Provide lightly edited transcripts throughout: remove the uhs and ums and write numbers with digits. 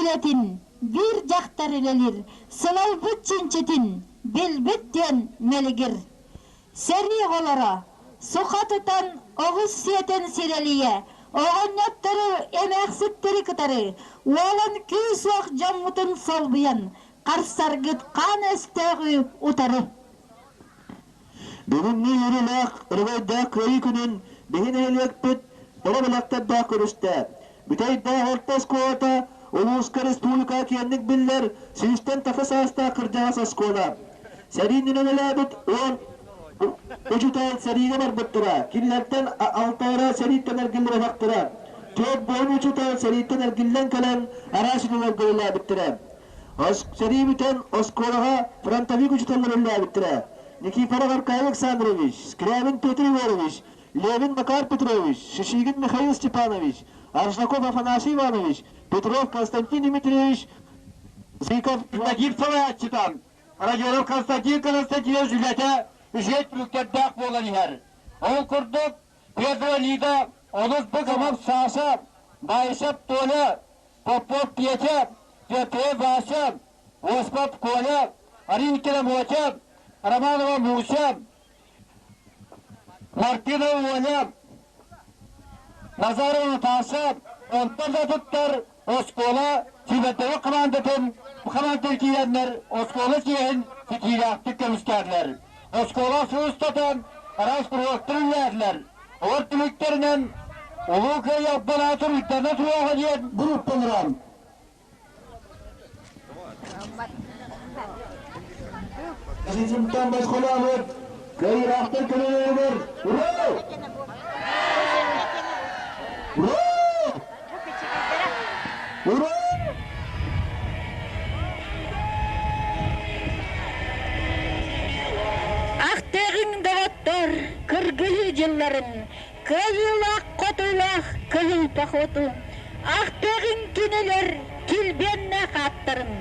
үлэтин биир дьахтар үлэлиир, сылайбыт чинчитин билбит диэн мэлигир. Сэрии оҕолоро суха тутан оҕус сиэтэн сирэлийэ, оҕонньоттору, эмээхситтэри кытары уолан күүс-уох дьоммутун солбуйан, харсаргыт хаан өстөөҕү утары. Бүгүҥҥү үөрүүлээх, өрөгөйдөөх Кыайыы күнүн биһи нэһилиэкпит бары бэлэхтэрдээх көрүстэ. Бүтэйдээх орто оскуолата улууска республикаҕа киэҥник биллэр сүүстэн тахса саастаах кырдьаҕас оскуола. Сэрии иннинэ үлэлээбит 10 учуутал сэриигэ барбыттара. Кинилэртэн алталара сэрииттэн эргиллибэтэхтэрэ. Түөрт буойун учуутал сэрииттэн эргиллэн кэлэн араас үлэлэргэ үлэлээбиттэрэ. Сэрии бүтэн оскуолаҕа фронтовик учууталлар үлэлээбиттэрэ. Никифоров Аркадий Александрович, Скрябин Петр Егорович, Левин Макар Петрович, Шишигин Михаил Степанович, Аржаков Афанасий Иванович, Петров Константин Дмитриевич, Зыков Владимир салайааччытан Радионов Константин Константинович үлэтэ үчүгэй түмүктэрдээх буолан иһэр. Ол курдук, Петр Лида, Олус Быкомов Саша, Баишев Толя, Попов Петя, Петров Вася, Осипов Коля, Аринкина Мотя, Романова Муся, Мартынова Оля, Назарова Наташа, онтон да туттар оскуола сүүмэрдээҕи хамаандатын хамаандатын киирэннэр оскуола чиэһин ситиилээхтик көмүскээтилэр. Оскуола сыл устата араас куруһуоктар үлэлээтилэр. Олор түмүктэринэн Улуу Кыайыы албан аатын уйдана туруоҕа диэн группаларан Сизимтан босхолообут кыайыылаахтар көлөлөрүгэр Ура! Ура! Ура! Ахтыаҕыҥ доҕоттор, кыргыһыы дьылларын, кыайыылаах-хотуулаах кыһыл похуоту, ахтыаҕыҥ кинилэр килбиэннээх ааттарын,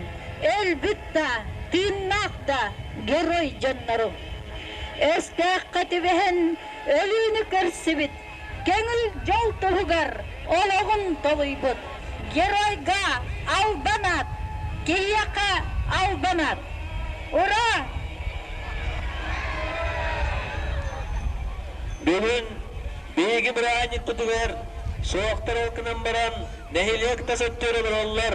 өлбүт да, тыыннаах да герой дьоннору. Өстөөххө түбэһэн өлүүнү көрсүбүт, көҥүл дьол туһугар олоҕун толуйбут геройга албан аат, киһиэхэ албан аат! Ура! Бүгүн биһиги бырааһынньыкпытыгар суохтар ол гынан баран нэһилиэк тас өттүгэр олороллор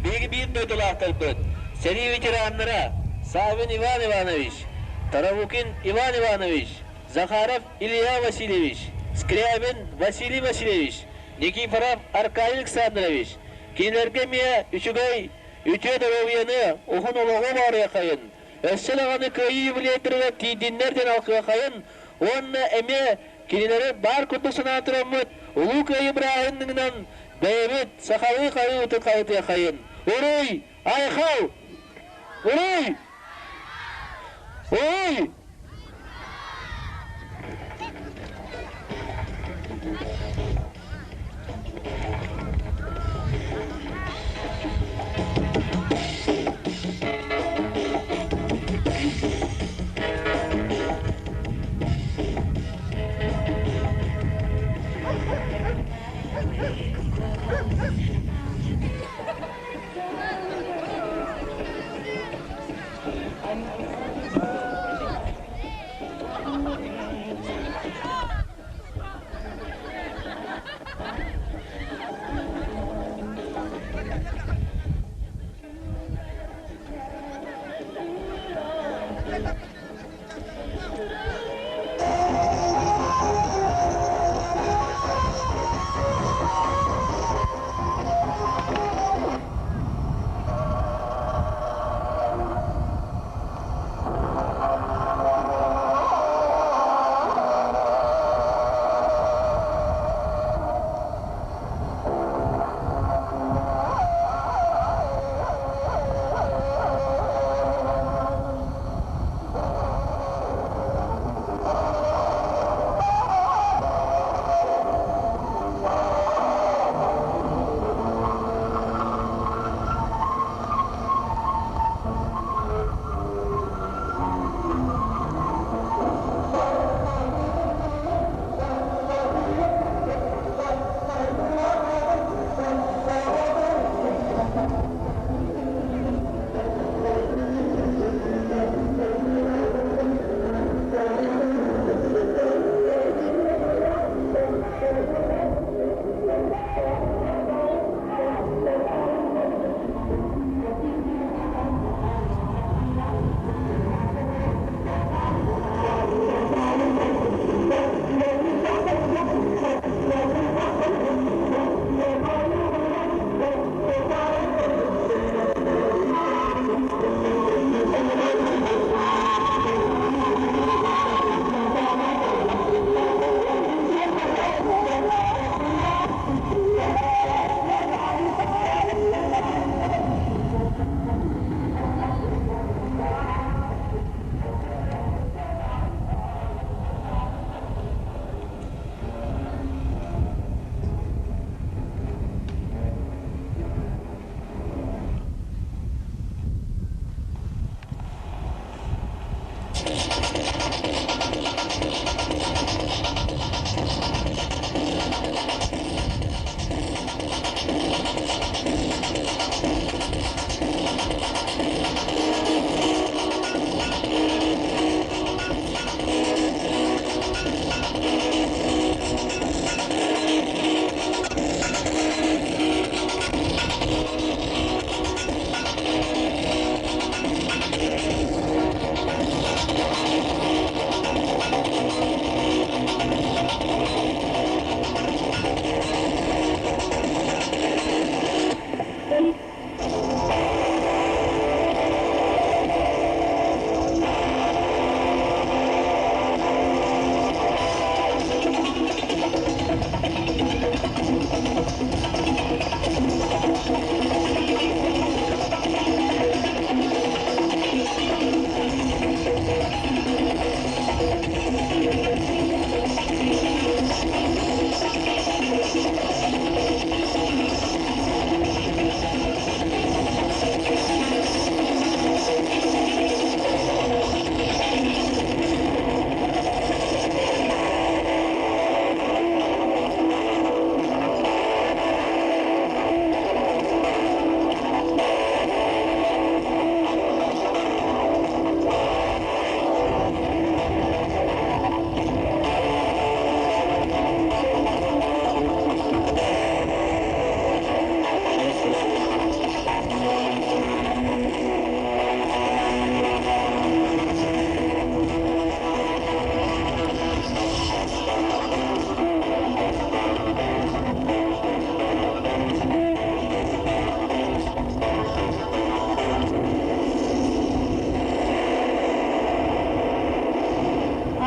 биһиги биир дойдулаахтарбыт, сэрии ветераннара Савин Иван Иванович, Таравукин Иван Иванович, Захаров Илья Васильевич, Скрябин Василий Васильевич, Никифоров Аркадий Александрович кинилэргэ эмиэ үчүгэй, үтүө доруобуйаны, уһун олоҕу баарыахайын, өссө даҕаны кыайыы юбилейдарыгар тиийдиннэр диэн алҕыахайын уонна эмиэ кинилэри баар курдук санаан тураммыт Улуу Кыайыы бырааһынньыгынан бэйэбит сахалыы хаһыыбытын хаһытыахайын! Уруй! Айхал! Уруй! Уруй!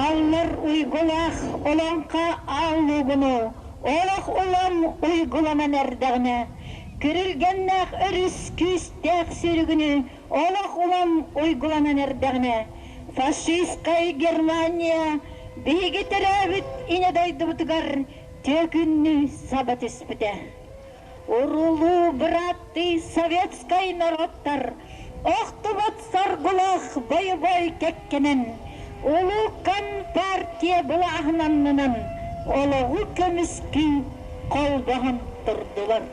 Аллар уйгулаах олоҥхо ааллыгыны олох улам уйгуланан эрдэҕинэ, күрүлгэннээх өрүс күүстээх сүрүгүнү олох улам уйгуланан эрдэҕинэ, фашистскай Германия биһиги төрөөбүт Ийэ дойдубутугар түөкүннүү саба түспүтэ. Урулуу бырааттыы советскай норуоттар охтубут соргулаах бойобуой кэккэнэн, улуукан партия былааһынаннынан олоҕу көмүскүү холбоһон турдулар.